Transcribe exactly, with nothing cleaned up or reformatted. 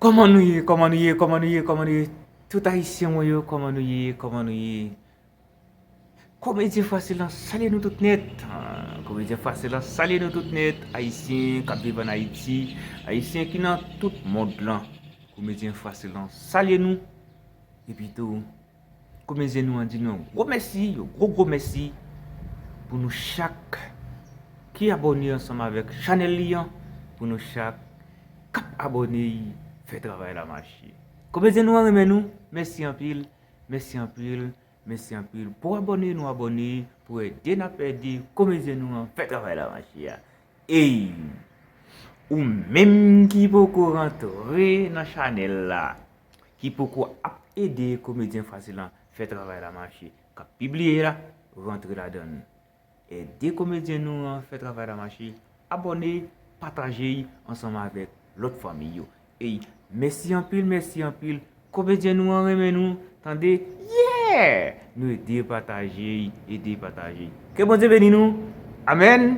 Kòman nou ye? Kòman nou ye? Kòman nou ye? Kòman nou ye? Tout Ayisyen mwen yo, kòman nou ye? Kòman nou ye? Komedyen Fasil lan salye nou tout nèt. Ah, Komedyen Fasil lan salye nou tout nèt. Ayisyen k ap viv ann Ayiti, Ayisyen ki nan tout mond lan. Komedyen Fasil lan salye nou. Epi tou, Komedyen nou an di nou yon gwo mèsi, yon gwo gwo mèsi pou nou chak ki abòne ansanm avèk chanèl li an, pou nou chak k ap abòne fè travay la mache. Komedyen nou an renmen nou, mèsi anpil, mèsi anpil, mèsi anpil. Pou abòne nou abòne, pou ede n ap ede komedyen nou an fè travay la mache a. Ey, ou menm ki poko rantre nan chanèl la, ki poko ap ede Komedyen Fasil lan fè travay la mache, k ap pibliye la, rantre ladan l. Ede komedyen nou an fè travay la mache, abòne, pataje ansanm avèk lòt fanmi yo. Ey, mèsi anpil, mèsi anpil. Komedyen nou an renmen nou, tande? Yeah! Nou ede pataje, ede pataje. Ke Bondye beni nou. Amèn.